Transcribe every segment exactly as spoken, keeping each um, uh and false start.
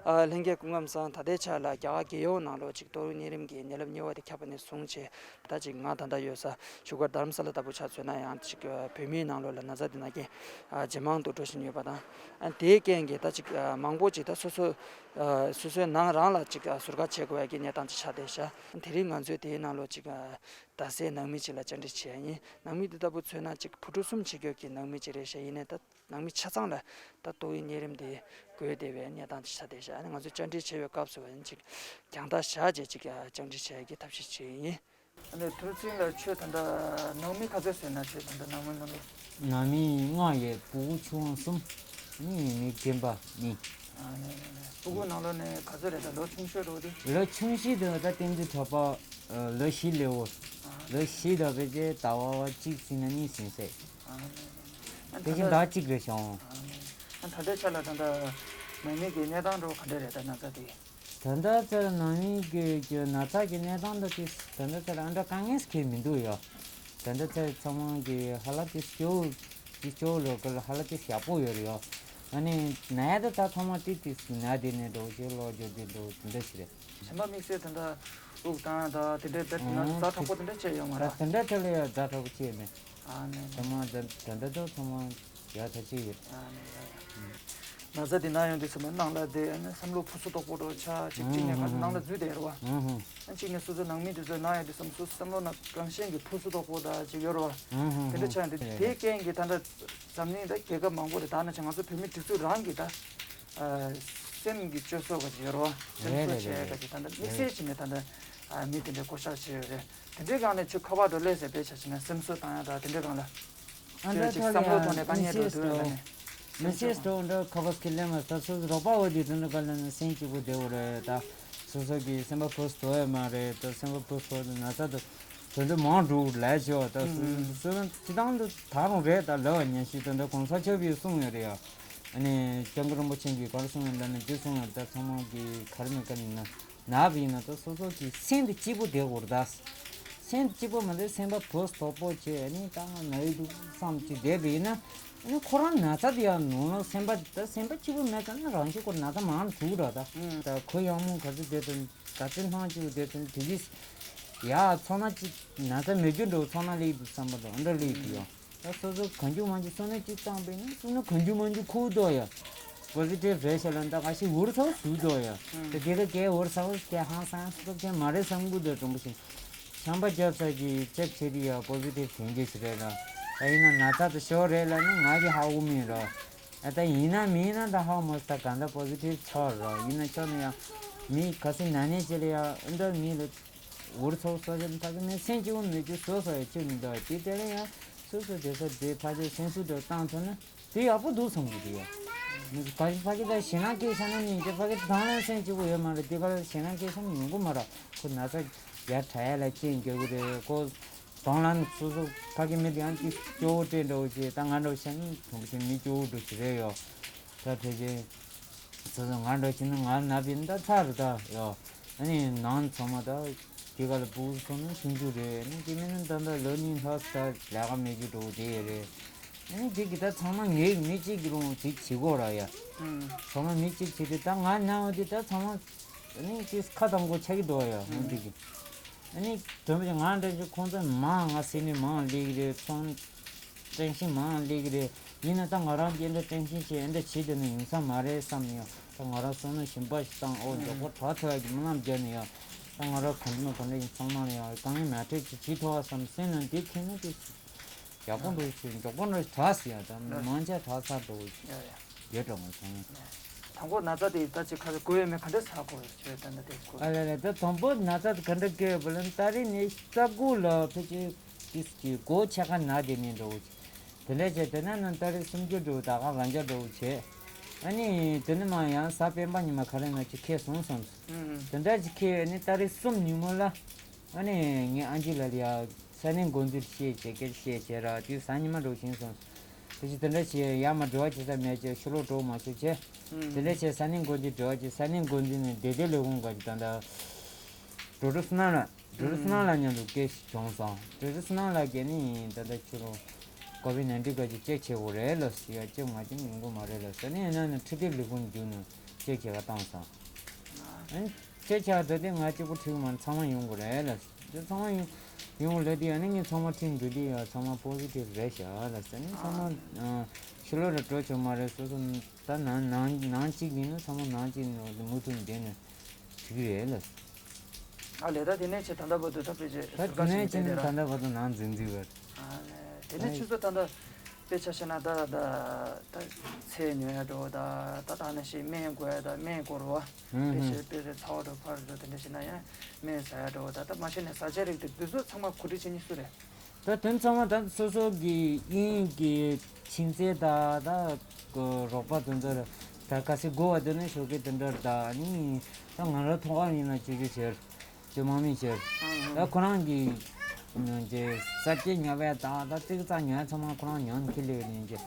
ཨ། ལྷན་རྒྱས་སྐུ་ཁམས་བཟང་། ད་ལྟའི་ཆ་ལ་རྒྱ་གར་རྒྱལ་ཡོངས་ནང་ལོགས་ཅིག་ཏོག་དབྱིབས་གཉན་རིམས་ཀྱི་ནད་རླབས་གཉིས་པ་དེ་ཁྱབ་པ་ནས་བཟུང་བྱས། ད་ཅིག་ང་ད་ལྟ་ཡོད་ས་བཞུགས་སྒར་རྡ་རམ་ས་ལ་ལྟ་བུ་ཆ་མཚོན་ན་ཡང་ཅིག་བོད་མིའི་ནང་ལོགས་ལ་ན་ཚ་འདི་ནང་རྐྱེན་ཨ་ཇེ་མང་དུ་འགྲོ་བཞིན་ཡོད་པ་དང་། ཨ། དེའི་རྐྱེན་གྱིས་ད་ཅིག་ཨ་མང་པོ་ཅིག་ད་སོ་སོ་ཨ་སོ་སོའི་ནང་རང་ལ་ཅིག་ཨ་ཟུར་བཀག་བྱེད་དགོས་ཡ་གི་གནས་སྟངས་ཅིག་ཆགས་བསྡད་ཤག་དེ་རིང་ང་ཚོས་དེའི་ནང་ལོགས་ཅིག་ཨ་རྡ་སའི་ནང་མི་ཅིག་ལ་བཅར་འདྲི་བྱས་ཡིན། ནང་མི་འདི་ལྟ་བུ་མཚོན་ན་ཅིག་བུ་ཕྲུག་གསུམ་བྱེད་རྒྱུ་གི་ནང་མི་ཅིག་རེད་ཤག་ཡིན་ནའི་ད་ནང་མི་ཆ་ཚང་ལ་ད་ཏོག་དབྱིབས་གཉན་རིམས་དེ་འགོས་བསྡད་པའི་གནས་སྟངས་ཅིག་ཆགས་བསྡད་ཤག་ཨ་ནི་ང་ཚོས་བཅར་འདྲི་བྱེད་པའི་སྐབས་སུ་ཡང་ཅིག་རྒྱང་ཐག་བཞག་བྱས་ཅིག་བཅར་འདྲི་བྱེད་ཡ་གི་ཐབས་ཤེས་བྱས་ཡིན། ཨ་ནི་ཐུབ་ཚིང་ལགས། ཁྱོད་ད་ལྟ་ནང་མི་ག་ཚོད་ཟེར་ན། ཁྱོད་ད་ལྟ་ནང་མི་ནང་མི། ནང་མི་ལྔ་ཡོད། སྤུ་གུ་ཆུང་བ་གསུམ། ཨ་ནི་མི་རྒན་པ་གཉིས། ཨ་ནི་ནི་ནི། སྤུ་གུ་ནང་ལོགས་ནས་ག་ཚོད་རེད། ད་ལོ་ཆུང་ཤོས་འགྲོ་དེ། ལོ་ཆུང་ཤོས་དེ་ད་བསྟན་འཛིན་གྲགས་པ། ཨ། ལོ་བཞི་ལོ། ཨ། ལོ་བཞི་དང་ཕལ་ཆེར་ཟླ་བ་བ་གཅིག་ཟིན་ན་གཉིས་ཟིན་ཟེར། ཨ་ནི་ནི་ནི། ཨ། དེ་ད་བཞིན་ལྟ། ཟླ་གཅིག་རེད་བྱུང་། ཨ་ནི། ཨ། ད་ལྟའི་ཆ་ལ་ད་ལྟ་ནང་མི་གི་གནས་སྟངས་འགྲོ་ག་འདྲ་རེད། ད་ན་ཚ་དེ། ད་ལྟ་ཚར་ནང་མི་གི་གི་ན་ཚ་གི་གནས་སྟངས་འདི་དེ་ད་ལྟ་ཚར་ཨ་འདྲ་དཀའ་ངལ་ཁེལ་མི་འདུག་ཡ། ད་ལྟ་ཚར་ཚང་མ་གི་ཧ་ལ་དེ་སྐྱོ་བོ་དེ་སྐྱོ་བོ་ལོ་གི་ཧ་ལ་དེ་ཡག་པོ་ཡོད་རེད་ཡ། ཨ་ནི་ན་ཡ་ད་ད་ཚང་མ་དེ་དེ་ན་དེ་ནས་འགྲོ་ཅིག་ལོག་འགྱོ་དེ་འགྲོ་དེ་འདྲ་ཞིག་རེད། གཞན་པ་དམིགས་བསལ་ད་ལྟ་དབུགས་བཏང་ད་དེ་འདྲའི་དེ་ན་ཨང་ཛ་དྲག་པོ་དེ་འདྲ་བྱས་ཡོད་མ་རེད། ད་དེ་འདྲ་ཚར་ལ་ཡ་ཛ་དྲག་པོ་བྱས་མེད། ཨ་ནི། ཚང་མ་ད་ད་ད་ད་ཚང་མ་ཡག་ཐག་ཆོད་ཡོད། ཨ་ནི། ན་ཚ་འདི་ན་ཡོང་དུས་ཙམ་པ་ནང་ལ་བསྡད། ཨ་ནི་བསམ་བློ་ཕུན་སུམ་ཚོགས་པོ་འགྲོ་ཆགས་ཅིག་གཅིག་ནས་ག་ནང་ལ་འཛུལ་བསྡད་རེད་བ། ཨ་ནི་གཅིག་ནས་སོ་སོ་ནང་མི་འདི་ཚོ་ན་ཡོང་དུས་ཙམ་སོ་སོ་བསམ་བློ་ནང་རང་བཞིན་གྱི་ཕུན་སུམ་ཚོགས་པོ་ད་ཅིག་ཡོད་རེད་བ། དེ་འདྲ་ཆགས་འདི་དེའི་རྐྱེན་གྱིས་ད་ལྟ་འཛམ་གླིང་ད་རྒྱལ་ཁབ་མང་པོ་རེད། ད་ནང་བཞིན་ང་ཚོ་བོད་མི་སྒྲིག་འཛུགས་རང་གི་ད་སེམས་ཀྱི་སྤྱོད་ཚུལ་ག་ཅིག་ཡོད་རེད་བ། སེམས་གསོ་བྱེད་ཡ་ག་ཅིག་ད་ལྟ་དམིགས་བསལ་བྱས་ནས་ད་ལྟ་མི་དེ་འདྲ་བསྐོ་བཞག་བྱས་ཡོད་རེད། དེ་འདྲའི་སྒང་ནས་ཁྱོད་ཁ་པར་འགྲོ་ལས་ཟེར་བས་བྱ་བྱས་ན་སེམས་གསོ་བཏང་ཡ་ད་དེ་འདྲའི་སྒང་ལ། ཨ་འདྲ་ཅིག་ཐོག་བསམ་བློའི་ལ་ཐོག་ནས་དཀའ་ངལ་འགྲོ་དུས་ལ་ནས། མི་ཤེས་སོ་འདྲ་ཁ་པར་སྐད་ལན་མ་ད་སོ་སོ་རོགས་པ་འོ་དེ་དོན་དུ་ག་ལ་ནས་སེམས་སྐྱིད་པོ་བསྡད་འོ་རེད་ད། སོ་སོ་གི་སེམས་པ་ཕུ་སུ་དོ་ཡ་མ་རེད་ད། སེམས་པ་ཕུ་སུ་དོ་ན་ཚ་དུ་དོན་དུ་མང་འགྲོ་ལས་ཆེ་བ་ད། སོ་སོ་སོ་སོ་སྤྱི་བཏང་དུ་ད་རུང་རེད་ད། ལ་བ་ཉན་ཤེས་དོན་དུ་གོང་ས་མཆོག་གིས་གསུངས་ཡོད་རེད་ཡ། ཨ་ནི་སྐྱབས་མགོན་རིན་པོ་ཆེ་གིས་ག་རེ་གསུངས་ཡོད་ལ་ནི་འདི་གསུངས་ཡོད་ད། ཚང་མ་གི་ག་རེ་མེད་ག་ནི་ན། ནག་པ་ཡིན་ན་ད་སོ་སོ་གི་སེམས་དེ་སྐྱིད་པོ་བསྡད་དགོས་རེད་ད། སེམས་སྐྱིད་པོ་མ་བསྡད་སེམས་པ་ཕུ་སུ་དོག་པོ་བྱས་ནི་ད་ང་ན་ཡི་འདུག་བསམ་གྱི་བསྡད་པ་ཡིན་ན། ནི་ཁོ་རང་ན་ཚ་དེ་ཡང་ནོར་ནོར་སེམས་པ་ད་སེམས་པ་སྐྱིད་པོ་མེད་ཙང་ནི་རང་བཞིན་ཁོ་ན་ཚ་མང་དུ་འགྲོ་ད། ད་གུ་ཡངས་མོ་ག་ཚོད་བསྡད་ཙང་ག་ཚོད་སྣང་སྐྱིད་པོ་བསྡད་ཙང་དེ་གིས་ཡ་ཚོར་སྣང་ཅིག་ན་ཚ་མེད་རྒྱུ་འགྲོ་ཚོར་སྣང་སླེབས་འདུག་བསམ་པ་འགྲོ་འདྲ་སླེབས་འདུག་ཡང་། ད་སོ་སོ་གང་རྒྱུ་མང་རྒྱུ་སོ་ནས་གཅིག་བཏང་པས་ན་སོ་ནས་གང་རྒྱུ་མང་རྒྱུ་ཁུག་དོ་ཡ། པོ་ཟི་ཊིབ་རེད་ཤག་ལ་ད་ཁ་ཤས་འུར་ཚ་བོ་ཟུག་དོ་ཡ། ད་དེ་ག་གས་འུར་ཚ་བོ་སྐད་ཧང་སང་སོ་སྐད་མ་རེད་བསམ་གི་འདུག་དྲང་པོ་བཤད། ཆམ་པ་བརྒྱབ་ཚར་གྱི་ཅེག་བྱེད་དུས་ཡ་པོ་ཟི་ཊིབ་དྲན་རྒྱུ་ཞིག་རེད་ལ། ད་ཡིན་ན་ན་ཚ་དེ་ཤོར་རེད་ལ་ནི་ང་གི་ཧ་གོ་མིན་རོ། ད་ཡིན་ན་མིན་ན་ད་ཧ་གོ་མ་སོང་། ད་གང་ལྟར་པོ་ཟི་ཊིབ་ཆགས་རོ། ཡིན་ན་ཆགས་ན་ཡང་མི་ག་ཚོད་ན་ནས་ཅི་ལ་ཡ་འདྲ་མི་ལ། འུར་ཚོགས་སོགས་ཀྱི་ཕ་གི་ནས་སེམས་སྐྱིད་པོ་མེད་རྒྱུ་བཟོ་བཟོ་ཡ་ཅིག་མི་འདུག་དེ་དེ་ལ་ཡང་སོ་སོ་བསྡད་ས་བསྡད་ཕ་གི་སེམས་གསོ་དེ་བཏང་ཐུབ་ན་དེ་ཡག་པོ་འདུག་བསམ་གྱི་འདུག་ཡ། ཕ་གི་ཕ་གི་ད་ཞེད་སྣང་སྐྱེས་ཤག་ན་ནི་ཅི་ཕ་གི་དང་ལ་སེམས་སྐྱིད་པོ་ཡོད་མ་རེད། དེ་ག་ལ་ཞེད་སྣང་སྐྱེས་ཤག་ན་ཡོང་གི་མ་རེད། ཁོ་ན་ཚ་ཡར་དྲག་ཡ་ལ་རྐྱེན་རྒྱག་གི་རེད། ཁོ་དང་ལ་ནི་སོ་སོ་ཕ་གི་མི་དེ་ཡང་ཅིག་སྐྱོ་བོ་སྤྲད་འདྲ་བོ་ཅིག་ད་ང་འདྲ་བོ་ཤ་ནི་དུང་ཕྱིན་མི་སྐྱོ་བོ་འདྲ་ཅིག་རེད་ཡོ། ད་ཕལ་ཆེར་སོ་སོ་ང་འདྲ་བྱས་ན་ང་ན་བིན་ད་ཚར་ད་ཡོ། ཨ་ནི་ནང་ཚང་མ་ད་དེ་ག་ལ་སྤུ་གུ་ཚོ་ནི་ཆུང་ཆུང་རེད། ཨ་ནི་དེ་མིན་ན་ད་ལྟ་ལོ་གཉིས་ལྷག་ཙམ་ལས་ཀ་མེད་རྒྱུ་འགྲོ་དེ་ཡོད་རེད། ཨ་ནི་དེ་གི་ད་ཚང་མ་ངའི་མི་གཅིག་གི་རུང་ཅིག་བྱེད་དགོས་ར་ཡ། ཚང་མ་མི་གཅིག་བྱེད་དུས་ད་ང་ན་འོ་དེ་ད་ཚང་མ་ཨ་ནི་ཅིག་ཁ་དང་པོ་ཆགས་ཀྱི་འདུག་ཡ། ཨ་ནི་དེ་གི་ཨ་ནི་དོན་པ་ང་འདྲ་ཅིག་ཁོང་ཚོ་མང་ང་སེམས་ནས་མང་ལས་ཀྱི་རེད། ཚོང་། བཀྲ་ཤིས་མང་ལེགས་རེད། ཡིན་ན་ད་ང་རང་གི་འདྲ་བཀྲ་ཤིས་ཆེ་འདྲ་བྱེད་དེ་ནི་ཡོང་ས་མ་རེད་བསམ་ནས་ཡང་ད་ང་རང་བསམ་ན་ཞིམ་པ་ཞིག་བཏང་ཨོ་མགྱོགས་པོ་དྲག་ཐུབ་ཡ་གི་སྨོན་ལམ་རྒྱབ་ནས་ཡང་ད་ང་རང་གང་ཅི་མ་གང་འདྲ་ཡིན་ཚང་མ་ལ་ཡང་དཀའ་ངལ་མ་འཕྲད་ཅིག་བྱེད་ཐུབ་བ་བསམ་སེམས་ནང་འདི་ཁེལ་ན་དེ་ཡག་པོ་འགྲོ་ཞིག་མགྱོགས་པོ་འགྲོ་དྲག་སི་ཡ་ད་མང་ཆ་དྲག་ཚར་འགྲོ་ཡོད་འགྲོ་མ་སོང་། དང་པོ་ན་ཚ་དེ་ད་ཅི་ཁ་ཚ་དགོས་ཡོད་མེད་ག་འདྲ་ཚ་དགོས་ཡོད་ད་ན་དེ་དགོས། ཨ་ལ་ལ་ད་དང་པོ་ན་ཚ་དེ་ག་འདྲ་སྐྱེ་ཡོད་པ་ལ་ཏ་རིག་ནས་ས་དགུ་ལ་ཕལ་ཆེར། ཏིས་ཀྱི་སྒོ་ཕྱེད་ཀ་ན་དེ་ནས་འགྲོ་བོ་ཆེ། དེ་འདྲ་བྱས་དེ་ན་ནང་ཏ་རིག་སུམ་ཅུ་འགྲོ་ད་ག་ལ་འཇའ་འགྲོ་བོ་ཆེ། ཨ་ནི་དེ་ནི་མ་ཡང་གཟའ་སྤེན་པ་ཉི་མ་ག་རེ་ན་ཅི་ཁེལ་སོང་བསམ། དེ་འདྲ་ཅི་ཁེལ་ནི་ཏ་རིག་གསུམ་ཉིན་མོ་ལ། ཨ་ནི་ངའི་ཨ་ཅེ་ལ་ལ་ཡ་ས་གནས་འགོ་འཛིན་བཤད་བྱས་སྐད་བཤད་བྱས་ར་དུས་གཟའ་ཉི་མ་འགྲོ་བཞིན་སོང་། དེ་བཞིན་དེ་འདྲ་བྱས་ཡར་མར་འབྲེལ་བ་བྱེད་ས་མེད་ཅེས་ཕྱི་ལོགས་འགྲོ་མ་ཆོག་ཆེ། དེ་འདྲ་བྱས་ས་གནས་འགོ་འཛིན་འབྲེལ་བ་བྱས་ས་གནས་འགོ་འཛིན་ནས་བདེ་བདེ་ལས་ཁུངས་ག་ཅིག་ད་ལྟ། འགྲོ་གྲོན་སུ་ན་ལ། འགྲོ་གྲོན་སུ་ན་ལ་མཉམ་དུ་སྐད་ཞིག་བྱུང་སོང་། འགྲོ་གྲོན་སུ་ན་ལ་གས་ནི་ད་ལྟ་ཁྱོད་རང་ཀོ་བིད་ནའིན་ཊིན་ག་ཅིག་ཅེག་བྱེད་དགོས་རེད་ལ་ཟེར་ཡ་ཅེག་མ་བྱེད་ཡོང་གི་མ་རེད་ལ་ཟེར་ནས་ཡིན་ན་ནི་འཕྲི་དེབ་ལས་ཁུངས་བརྒྱུད་ནས་ ཅེས་བྱ་བ་བཏང་སོང་། ཨ་ནི་ཅེས་བྱ་བ་དེ་དེ་ང་གཅིག་པུ་ཁྲིད་མ་ཚང་མ་ཡོང་དགོས་རེད་ལ། དེ་ཚང་མ་ཡོང་ཡོང་ལ་དེ་ཨ་ནི་ངས་ཚང་མ་ཁྲིད་འདུག་དེ་ཡ་ཚང་མ་པོ་སི་ཊིབ་རེད་ཤག་ལ་ཟེར་ནས་ཚང་མ་ཕྱི་ལོགས་ལ་འགྲོ་ཆོག་མ་རེད། སོ་སོ་ད་ནང་ནང་ནང་གཅིག་ཡིན་ན་ཚང་མ་ནང་གཅིག་ནང་དུ་མུ་མཐུད་བསྡད་ནས་བྱེད་ཀྱི་རེད་ལ། ཨ་ལས། ད་དེ་ནས་ཆེ་ད་ལྟ་བར་དུ་ད་དཔེ་ཆ་ད་ཟུར་དེ་ཁ་ནས་ཞིག་ཆེ་བསྡད་ནས་ད་ར། ལྟ་བར་དུ་ནང་འཛིན་འཛིན་པར། ཨ་ལས། དེ་ནས་ཨ་ཆུ་ཚོད་ད་ལྟ་དཔེ་ཆ་བཤད་ན་ད་ད་ད་ཚེ་ཉོ་ཡ་འགྲོ་ད་ད་ད་ནས་ཤེས་སྨན་དགོས་ཡ་ད་སྨན་དགོས་རོ། ཨུམ་དཔེ་ཆ་ཧུམ། དཔེ་ཆ་ཚ་བ་འགྲོ་ཕར་འགྲོ་དེ་འདྲ་བཤད་ན་ཡང་སྨན་ཟ་ཡ་འགྲོ་ད་ད་མ་ཤེས་ནས་ཟ་ཆ་རིགས་དེ་དུས་ཚོད་ཚང་མ་གོ་སྒྲིག་བྱེད་ཉིན་སུ་རེད། ད་དོན་ཚང་མ་ད་སོ་སོ་གི་དབྱིན་གྱི་མཁྱེན་རྩལ་ད་ད་གི་རོགས་པ་དེ་ཚོར་ད་ག་སེ་དགོས་པ་དེ་ནས་ཞོགས་ཀས་དེ་འདྲར་ད་ནི་ད་ང་རང་ཐོག་ཁར་ཡིན་ན་ཅི་ཅི་བྱེད་ཅི་མང་མི་བྱེད་ད་ཁོ་རང་གི་ཅི་ས་སྐྱེ་ཉོ་བའི་ད་ད་ཙིག་ཙག་ཉོ་ཚང་མ་ཁོ་རང་ཉོ་ནི་ཁྱི་ལེ་ཡིན་ཅི་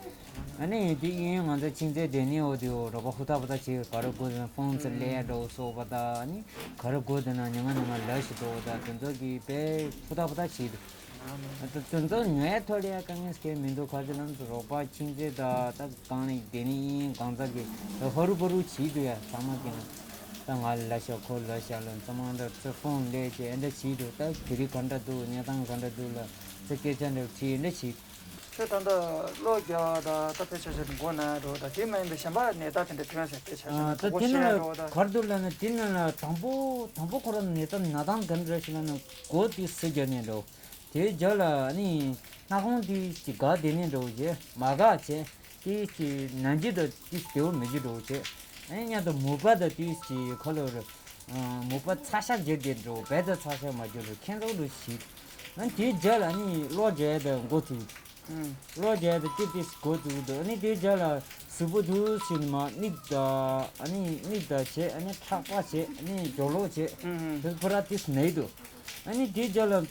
ཨ་ནི་དེ་དབྱིན་ང་ཚོ་མཁྱེན་རྩལ་དེ་ནི་འོ་དེ་འོ་རོགས་པ་ཧུ་ཐག་པུ་ཐག་བྱེད་ག་རེ་དགོས་དེ་ན་ཕོན་སི་ལེ་འགྲོ་སོགས་པ་ད་ནི་ག་རེ་དགོས་དེ་ན་ཉི་མ་ཉི་མ་ལ་ཞིག་འགྲོ་ད་དེ་ཚོ་གི་དཔེ་ཧུ་ཐག་པུ་ཐག་བྱེད་དུ། ཨ་ད་དེ་ཚོ་ཉོ་ཡ་ཐོག་ལ་ཡ་དཀའ་ངལ་སྐྱེ་མི་འདུག་ཁ་ཅིག་ལམ་དུ་རོགས་པ་མཁྱེན་རྩལ་ད་ད་གང་ནས་དེ་ནས་ཡིན་གང་ཟག་གི་ཧ་རུ་པ་རུ་བྱེད་དུ་ཡ་ཚང་མ་གི་ན་ད་ང་ལ་ཤ་ཁོ་ལ་ཤ་ལ་ཚང་མ་འདྲ་ཚོ་ཕོན་ལས་ཀྱི་ཨེ་འདྲ་བྱེད་དུ་ད་དེ་རིགས་ག་འདྲ་འདུག་གནས་སྟངས་ག་འདྲ་འདུག་ལ་ཚོ་སྐད་ཆ་འདྲ་བྱེད་ཨེ་འདྲ་བྱེད། ཁྱོད་ད་ལྟ་གློག་རྒྱག་ད་ད་དཔེ་ཆ་ཆ་མགོ་ན་འགྲོ་ད་དེ་མ་ཡིན་པའི་གཞན་པ་ནས་ད་དེ་འདྲ་ཐོན་ཟེར་དཔེ་ཆ་ཆ་ཨ་ད་དེ་ན་ག་རེ་འདུག་ལ་ན་དེ་ན་ལ་དང་པོ་དང་པོ་ཁོ་རང་ནས་ད་ན་དང་ག་འདྲ་ཞིག་ལ་ན་མགོ་དེ་སུ་རྒྱག་ནས་འགྲོ། དེའི་རྒྱབ་ལ་ཨ་ནི་སྣ་ཁུང་དེ་ཅིག་འགག་བསྡད་ནས་འགྲོ་བྱས་མ་འགག་བྱས་དེ་ཅིག་ནང་འཇིག་དང་དེ་བདེ་བོ་མི་འཇིག་འགྲོ་བྱས་ཨ་ནི་མཉམ་དུ་མུ་པ་དང་དེ་ཅིག་ཁོ་ལོ་རུ་མུ་པ་ཚ་ཤ་རྒྱག་བསྡད་འགྲོ་བས་ད་ཚ་ཤ་མ་རྒྱག་རུ་ཁྱེད་ཚོ་རུ་ཞིག་ཨ་ནི་དེའི་རྒྱབ་ལ་ཨ་ནི་གློག་རྒྱག་ཡ་དང་མགོ་ཚུགས་གློག་རྒྱག་ཡ་དང་ཏིག་ཏིག་མགོ་ཚུགས་འདུག་ཨ་ནི་དེའི་རྒྱབ་ལ་གཟུགས་པོ་དུ་ཞིག་ནི་མ་མིག་དང་ཨ་ནི་མིག་དང་བྱས་ཨ་ནི་ཁྲག་པ་བྱས་ཨ་ནི་སྦྱོར་ཀློག་བྱས་དེ་ཕོ་ར་ཏིག་ནས་འདུག་ཨ་ནི་དེའི་རྒྱབ་ལ་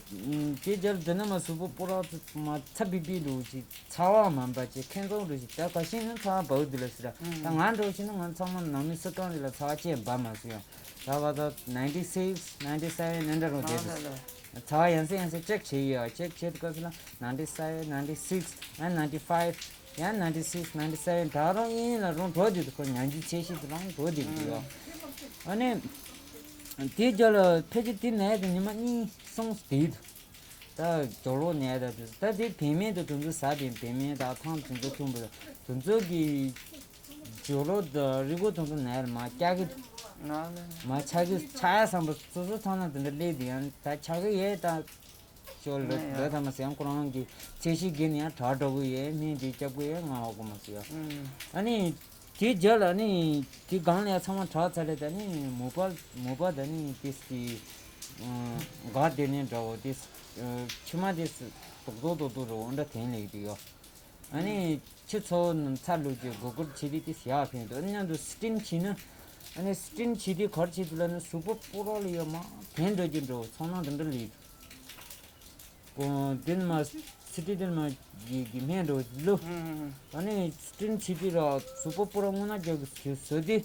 དེའི་རྒྱབ་ལ་དེ་ན་མ་གཟུགས་པོ་སྤུ་རག་མ་ཚ་བི་བི་འདུག་ཅིག་ཚ་བ་མ་འབབ་ཅིག་ཁེངས་ཚོང་འགྲོ་ཞིག་ད་ག་ཤེད་ན་ཚ་བ་འབབ་འདུག་ལ་ཟེར་ད་ང་འགྲོ་ཞིག་ན་ང་ཚང་མ་ནང་མི་སུ་གང་རེད་ལ་ཚ་བ་ཅེས་འབབ་མ་སོང་ཡང་ད་བ་ད་ninety six ninety seven ཨེ་འདྲ་རུ་བསྡད་འདུག་ཚ་བ་ཡང་སེ་ཡང་སེ་ཅེག་བྱེད་ཡོད་ཅེག་བྱེད་དུས་སྐབས་སུ་ན་ninety seven ninety six ཨ་ninety five ཡང་ninety six ninety seven ད་རང་ཡིན་ལ་རང་འགྲོ་བསྡད་འདུག་ཁོ་ཉལ་རྒྱུ་ཆེ་ཤོས་དུ་རང་འགྲོ་བསྡད་འདུག་ཡོད། ཨ་ནི་དེའི་རྒྱབ་ལ་ཕལ་ཆེར་དེ་ནས་དེ་ཉི་མ་གཉིས་གསུམ་བསྡད་འདུག་ད་སྦྱོར་ཀློག་ནས་ད་དུས་ད་དེ་བེད་མེད་དུ་དུས་ཚོད་ཟ་དེ་བེད་མེད་ད་ཐང་དུས་ཚོད་ཐུང་པོ་དུས་ཚོད་ཀྱི་སྦྱོར་ཀློག་དང་རིག་པ་དུས་ཚོད་ནས་མ་སྐྱག་གི་ང་ལ་མ་ཆག་གི་ཆག་ཡ་བསམ་པ་སོ་སོ་ཐང་ན་དེ་འདྲ་སླེབས་དེ་ཡང་ད་ཆག་གི་ཡས་ད་ཤོ་ལོ་ལོ་ཐ་མ་སེང་ཁོ་རང་གི་ཚད་གཞི་བརྒལ་ནས་ཡང་དྲག་འགྲོ་གི་ཡས་སྨན་དེ་སྐྱབས་གི་ཡས་ང་འོག་གི་མ་སུ་ཡ་ཨ་ནི། དེའི་རྒྱབ་ལ་ནི་དེ་སྒང་ལ་ཡ་ཚང་མ་དྲག་ཚར་རེད་ད་ནི་མུ་པ་མུ་པ་ད་ནི་དེ་སི་ག་དེ་ནས་འདྲ་བོ་དེ་མཆི་མ་དེ་སི་རྡོག་རྡོག་རྡོག་རྡོག་རོ་འདྲ་དེན་ལེགས་དེ་ཡོ། ཨ་ནི་ཁྱི་ཚོ་ཚ་ལུག་གི་སྒོ་སྒོར་བྱེད་དེ་དེ་ཡག་ཕན་འདུག་མཉམ་དུ་སི་ཊིམ་བྱས་ན་ཨ་ནི་སི་ཊིམ་བྱེད་དེ་གར་བྱེད་དུས་ལ་ནི་གཟུགས་པོ་སྤུ་རོག་ལ་ཡོད་མ་དེན་འདྲ་གི་འགྲོ་ཚོང་ནང་དེ་འདྲ་ལེགས། དེ་ནི་མ་སི་ཊི་དེ་ནི་མ་གི་གི་སྨན་འགྲོ་ལུ། ཨ་ནི་སི་ཊིམ་བྱེད་དུས་ར་གཟུགས་པོ་སྤུ་ར་སྔོ་ནག་རྒྱག་གི་བཟོ་དེ་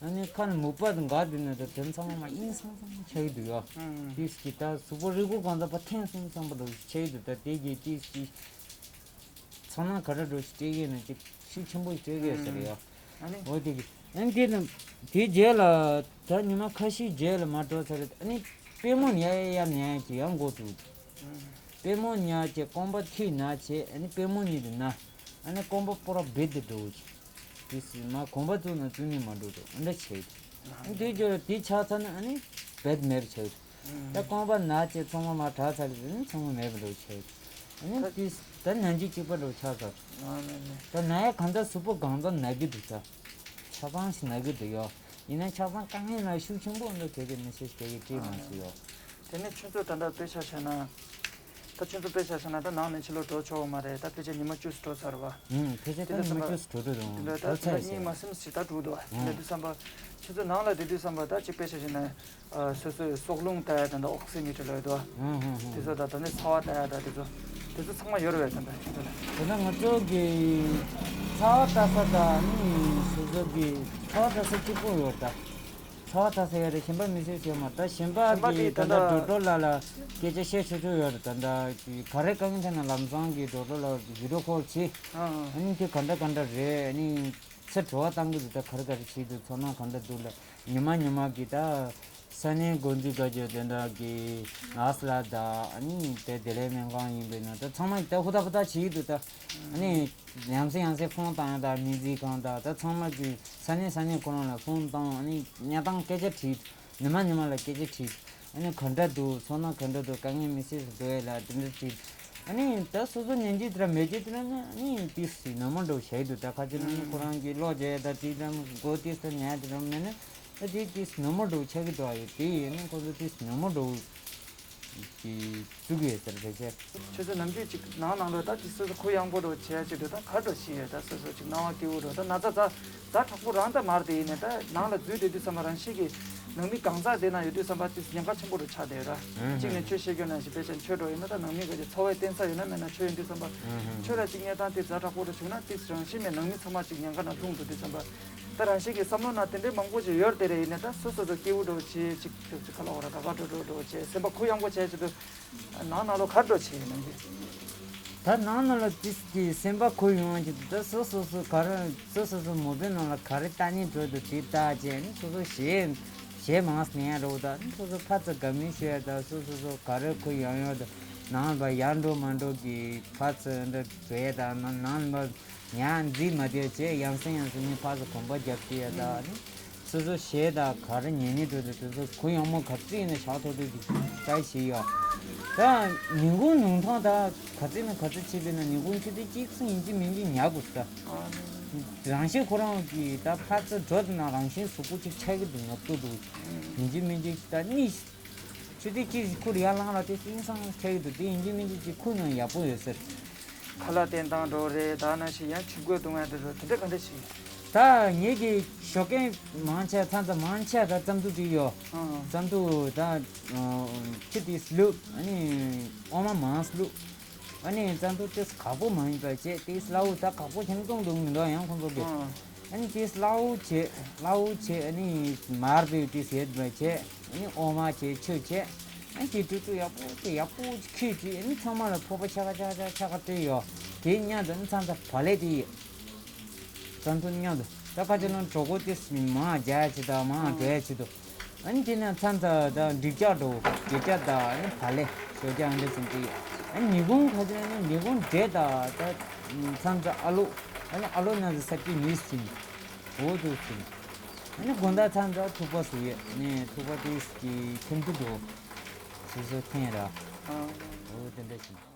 ཨ་ནི་ཁ་ནི་མུ་པ་དང་འགག་དུས་ན་ད་དེ་ཚང་མ་མ་ཨིན་སང་སང་ཆགས་ཀྱི་འདུག་ཡ། དེ་སི་ཀི་ད་གཟུགས་པོ་རིལ་བུ་གང་ཚ་པ་ཐེན་སོང་སང་པ་འགྲོ་ཆགས་ཀྱི་འདུག་ད་དེ་གི་དེ་སི་ཀི་ཚང་ན་ག་ར་འགྲོ་ཞིག་སྤྲད་གི་ན་ཅིག་ཤུགས་ཆེན་པོ་ཞིག་སྤྲད་གི་ཟེར་ཡ། ཨ་ནི་འོ་དེ་གི་ཨ་ནི་དེ་ནི་དེ་རྗེས་ལ་ད་ཉི་མ་ཁ་ཤས་རྗེས་ལ་མ་འགྲོ་ཚར་རེད་ཨ་ནི་པད་མོ་ཉལ་ཡ་ཉལ་ཡ་ཅིག་ཡང་འགོ་བཙུགས། པད་མོ་ཉལ་བྱས་རྐང་པ་མཐིལ་ན་བྱས་ཨ་ནི་པད་མོ་གཉིས་དེ་ན་ཨ་ནི་རྐང་པ་སྤུ་ར་སྦིར་དེ་འགྲོ་གི། དེ་སི་མ་གོམ་པ་བཙུགས་ན་བཙུགས་ནས་མ་འགྲོ་འགྲོ་འདྲ་བྱས། ཨ་ནི་དེ་རྗེས་ལ་དེ་ཆགས་ཚར་ན་ཨ་ནི་རྦད་མེད་པ་ཆགས། ད་རྐང་པ་ན་བྱས་ཚང་མ་མ་དྲག་ཚར་རེད་ཨ་ནི་ཚང་མ་མེད་པ་འགྲོ་ཆགས། ཨ་ནི་དེ་ད་ནང་འཇིག་གཅིག་པ་འགྲོ་ཆགས་ཚར། ད་ན་ཡ་གང་ཚ་གཟུགས་པོ་གང་ཚ་ན་གི་འདུག་ཚ། ཆ་ཚང་ཞིག་ན་གི་འདུག་ཡོ། ཡིན་ན་ཆ་ཚང་དཀའ་ངལ་ན་ཤུགས་ཆེན་པོ་འདྲ་གལ་ཏེ་མི་ཤེས་གལ་གི་ཅིག་མ་སུ་ཡོ། དེ་ནས་ཁྱོད་ཚོ་ད་ལྟ་དཔེ་ཆ་བྱས་ན། ད་ཁྱོད་ཚོ་དཔེ་ཆ་བྱས་ན་ད་ནང་ནས་ཕྱི་ལོགས་འགྲོ་ཆོག་གི་མ་རེད་ད་དཔེ་ཆ་ཉི་མ་བཅུ་ཙམ་འགྲོ་ཚར་བ། ཨུམ་དཔེ་ཆ་ད་ཉི་མ་བཅུ་ཙམ་འགྲོ་འགྲོ་འདུག་ད་ད་ད་ཚར་ད་ཚར་ཉིན་མ་སེམས་ཞིག་ད་འགྲོ་འདུག་བ། ཨུམ་ད་དུས་བསམ་པ། ཁྱོད་ཚོ་ནང་ལ་བསྡད་དུས་བསམ་པ་ད་ཅིག་དཔེ་ཆ་བྱས་ན། སོ་སོའི་སྲོག་རླུང་ལྟ་ཡ་ད་ད་ཨོག་སི་མི་ཊར་ལ་ཡོད་དོ། ཨུམ་ཧུམ་ཧུམ། དེ་ཚོ་ད་ད་ནི་ཚ་བ་ལྟ་ཡ་ད་དེ་ཚོ། དེ་ཚོ་ཚང་མ་ཡོད་རེད་བས་ད་ད་ཁྱོད་ཚོ་ལ། དེ་ན་ང་ཚོ་གི་ཚ་བ་ལྟ་ས་ད་ནི་སོ་སོ་གི་ཚ་བ་ལྟ་ས་གཅིག་པོ་ཡོད་ད། ཚ་བ་ལྟ་ས་ཡོད་རེད་གཞན་པ་མི་སྲིད་ཟེར་མ་ད་གཞན་པ་གཞན་པ་གི་གི་ད་ད་ད་ད་ཌོག་ཊར་ལ་ལ་སྐད་ཆ་བཤད་ཆོག་ཆོག་ཡོད་རེད་ད་ད་གི་ག་རེ་དཀའ་ངལ་འཕྲད་ན་ལམ་སང་གི་ཌོག་ཊར་ལ་བི་ཌི་ཡོ་ཁོལ་བྱེད། ཨ་ནི་དེ་ག་འདྲ་ག་འདྲ་རེད་ཨ་ནི། ཚེ་བྲོ་བ་བཏང་གི་འདུག་ད་ག་རེ་ག་རེ་བྱེད་འདུག་ཚོར་སྣང་ག་འདྲ་འདུག་ལ། ཉི་མ་ཉི་མ་གི་ད་ས་གནས་འགོ་འཛིན་བཀའ་བརྒྱུད་དེ་འདྲ་གི་ནགས་ལ་ད་ཨ་ནི་དེ་བདེ་ལེགས་སྨན་ཁང་ཡིན་པའི་ནང་ད་ཚང་མ་ད་ཧུར་ཐག་ཧུར་ཐག་བྱེད་ཀྱི་འདུག་ད་ཨ་ནི་ཡང་སེ་ཡང་སེ་ཕོན་བཏང་ཡང་ད་སྨན་རྩིས་ཁང་ད་ད་ཚང་མ་གི་ས་གནས་ས་གནས་ཁོ་རང་ལ་ཕོན་བཏང་ཨ་ནི་གནས་སྟངས་སྐད་ཆ་དྲིས། ཉི་མ་ཉི་མ་ལ་སྐད་ཆ་དྲིས། ཨ་ནི་ག་འདྲ་འདུག་ཚོར་སྣང་ག་འདྲ་འདུག་དཀའ་ངལ་མི་སེམས་སུ་འགྲོ་ཡས་ལ་དེ་འདྲ་དྲིས། ཨ་ནི་ད་སོ་སོ་ཉན་གྱི་དེ་འདྲ་མེད་ཀྱི་དེ་འདྲ་ན་ཨ་ནི་ཏིས་ནོར་མལ་འདྲ་བོ་བྱས་འདུག་ད་ཁ་ཅིག་ཨ་ནི་ཁོ་རང་གི་གློག་བརྗེ་ད་དེ་འདྲ་མགོ་ཏིས་ད་ཉལ་དེ་འདྲ་མེད་ན་ད་དེ་ཏིས་ནོར་མལ་འདྲ་བོ་ཆགས་ཀྱི་འདུག་ཨ་ཡོད་དེ་ཡིན་ན་ཁོ་ཚོ་ཏིས་ནོར་མལ་འདྲ་བོ་གི་བཙུགས་ཡོད་ཟེར་ཕལ་ཆེར། ཁྱོད་ཚོ་ནམ་རྒྱུན་ཅིག་ནང་ནང་ལོ་ད་ཅིག་སོ་སོ་གུ་ཡངས་པོ་འདྲ་བྱེད་ཡ་ཅིག་འདུག་ད་ག་འདྲ་ཞིག་ཡོད་ད་སོ་སོ་ཅིག་སྣང་བ་སྐྱིད་པོ་འདྲ་ད་ན་ཚ་ཛ་ཛ་དྲག་པོ་རང་ད་མར་དེ་ཡིན་ནས་ད་ནང་ལ་འཛུལ་བསྡད་དུས་ཙམ་པ་རང་བཞིན་གྱི་ནང་མི་གང་ཟག་དེ་ན་ཡོད་དུས་ཙམ་པ་ཅིག་ཉེན་ཁ་ཆེན་པོ་འདྲ་ཆགས་བསྡད་ཡོད་ར། གཅིག་ནས་ཆོས་བཤད་རྒྱུ་ན་ཞིག་ཕལ་ཆེར་ཆོས་འགྲོ་ཡིན་ན་ད་ནང་མི་ག་ཅིག་འཚོ་བའི་བརྟེན་ས་ཡོད་ན་མེད་ན་ཆོས་ཡོང་དུས་ཙམ་པ་ཆོས་ལ་ཅིག་གནས་སྟངས་དེ་ཛ་དྲག་པོ་འདྲ་བྱུང་ན་ཅིག་རང་བཞིན་མེད་ནང་མི་ཚང་མ་ཅིག་ཉེན་ཁ་ནང་ལྷུང་འགྲོ་དུས་ཙམ་པ། ད་རང་བཞིན་གྱི་བསམ་བློ་ནང་དེ་འདྲའི་མང་པོ་ཞིག་ཡོད་དེ་རེད་ཡིན་ནའི་ད་སོ་སོ་ཚོ་སྐྱིད་པོ་འགྲོ་བྱེད་ཅིག་ཅིག་ཅིག་ཁ་ལོ་བ་ར་ད་ག་འགྲོ་འགྲོ་འགྲོ་བྱེད་སེམས་པ་གུ་ཡངས་པོ་བྱེད་ཅིག་ཏུ་ནང་ནང་ལོ་ག་འགྲོ་བྱེད་ཡིན་ནམ་གྱི། ད་ནང་ནང་ལ་ཏིས་ཀྱི་སེམས་པ་གུ་ཡངས་ཅིག་ཏུ་ད་སོ་སོ་སོ་ག་རེ་སོ་སོ་སོ་མོ་པའི་ནང་ལ་ག་རེ་ལྟ་ནས་འགྲོ་འདུག་དེ་ལྟ་བྱས་ནས་སོ་སོ་ཞེ་ཞེ་མང་ནས་རོ་ད་སོ་སོ་ཕ་ཚ་དགའ་མོས་ཤོད་ད་སོ་སོ་སོ་ག་རེ་གུ་ཡངས་ཡོད་ད་ནང་ལ་ཡར་འགྲོ་མར་འགྲོ་གི་ཕ་ཚ་འདྲ་བྱས་ད་ནང་ལ། ཡང་འཛིན་མ་བདེ་བྱས་ཡང་སེ་ཡང་སེ་ནི་ཕར་ཚུར་གོམ་པ་རྒྱབ་ཀྱི་ཡ་ད་ནི་སོ་སོ་ཞེ་ད་ག་རེ་ཉན་ནི་འགྲོ་དུས་དེ་ཚོ་གུ་ཡངས་མོ་ག་ཚོད་ཡིན་ན་བཞག་ཐུབ་ཐུབ་ཀྱི་ཏྲའི་བྱེད་ཡོད། ད་ཉིན་གུང་ནུང་ཐང་ད་ག་ཚོད་ནས་ག་ཚོད་བྱེད་པས་ན་ཉིན་གུང་ཆུ་ཚོད་གཅིག་ཙམ་ཡིན་གཅིག་མིན་གཅིག་ཉལ་དགོས་ད། རང་བཞིན་ཁོ་རང་གི་ད་ཕར་ཚུར་འགྲོ་དུས་ན་རང་བཞིན་གཟུགས་པོ་ཅིག་ཆགས་ཀྱི་འདུག་ངབ་ཏོ་འདུག་ཡིན་གཅིག་མིན་གཅིག་ད་གཉིས། ཆུ་ཚོད་གཅིག་ཁུར་ཡར་ལངས་ལ་དེ་དེང་སང་ཁྱེར་ཡོད་དུ་དེ་ཡིན་གཅིག་མིན་གཅིག་ཅིག་ཁུར་ཡང་ཡག་པོ་ཡོད་ཟེར། ཁ་ལག་བསྟེན་སྟངས་འགྲོ་རེད་ད་ན་ཞིག་ཡང་ཆུ་འགོས་བཏུང་ཡ་དེ་འགྲོ་དེ་འདྲ་ག་འདྲ་ཞིག་ད་ངེད་ཀྱི་ཞོགས་ཀས་མང་ཆེ་ཚང་ཚ་མང་ཆེ་ད་རྩམ་ཐུག་བྲིས་ཡོད། ཨང་། རྩམ་ཐུག་ད་ཆུ་དེ་བླུགས་ཨ་ནི་འོ་མ་མང་བླུགས། ཨ་ནི་རྩམ་ཐུག་དེ་ཁག་པོ་མ་ཡིན་པ་བྱས་དེ་སླ་བོ་ད་ཁག་པོ་ཆེན་པོ་བཏུང་འདུག་མི་འདུག་ཡང་ཁོང་ཚོ་གི་ཨང་། ཨ་ནི་དེ་སླ་བོ་བྱས་སླ་བོ་བྱས་ཨ་ནི་མར་པའི་དེ་ཟེར་བ་བྱས་ཨ་ནི་འོ་མ་བྱས་ཆུ་བྱས་ཨ་ནི་དེ་དཀྲུག་དཀྲུག་ཡག་པོ་བྱས་ཡག་པོ་ཁྱེར་བྱས་ཨ་ནི་ཚང་མ་ལ་ཕོར་པ་ཆ་ག་ཆ་ག་ཆ་ག་སྤྲད་ཡོད། དེ་མཉམ་དུ་ཨ་ནི་ཚང་ཚ་བག་ལེབ་དེ་ཡོད། རྩམ་ཐུག་མཉམ་དུ་ད་ཁ་ཅིག་ལ་གྲོད་ཁོག་དེ་མང་རྒྱག་ཆེད་དང་མང་འགྲོ་ཡ་ཆེད་དུ། ཨ་ནི་དེ་ནས་མཚམས་མཚམས་ད་འགྲིག་ཆགས་འགྲོ་འགྲིག་ཆགས་ད་ཨ་ནི་བག་ལེབ་ཞོ་རྒྱག་འདི་ཙམ་དེ་ཡོད། ཨ་ནི་ཉིན་གུང་ཁ་ཅིག་ཨ་ནི་ཉིན་གུང་འབྲས་ད་ད་མཚམས་མཚམས་ཨ་ལུག་ཨ་ནི་ཨ་ལུག་ནང་དུ་ས་ཀི་མིས་ཟིན་འོ་དུ་ཟིན། ཨ་ནི་དགོང་དག་མཚམས་མཚམས་ཐུག་པ་ཟུག་ཡོད་ཨ་ནི་ཐུག་པ་དེ་གི་ཁེམ་ཐུག་འགྲོ་སོ་སོ་འཐེན་ར་འོ་དེ་འདྲ་ཟིན།